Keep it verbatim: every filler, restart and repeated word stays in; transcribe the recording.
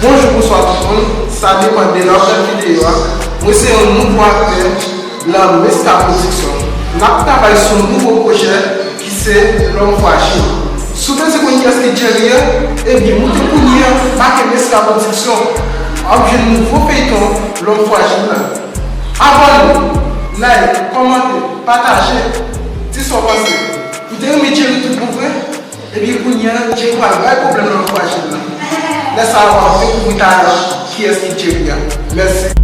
Bonjou, bonswa tout moun. Sa depann de lè w ap gade videyo a. Mwen se yon nouvo aktè nan Meska Production. N ap travay sou yon nouvo pwojè ki se L'Homme Fragile. Si w bezwen konn kiyès ki Jerry a, ebyen, moute kounye a, make Meska Production. W ap jwenn nouvo feyton L'Homme Fragile la. Abòne, like, kòmante, pataje. Di sa w panse. Ou te renmen Jerry tout bon vre? Ebyen kounye a, Jerry pral bay pwoblèm nan antouraj li la. Lè sa a, w ap dekouvri talè kiyès ki Jerry a. Mèsi.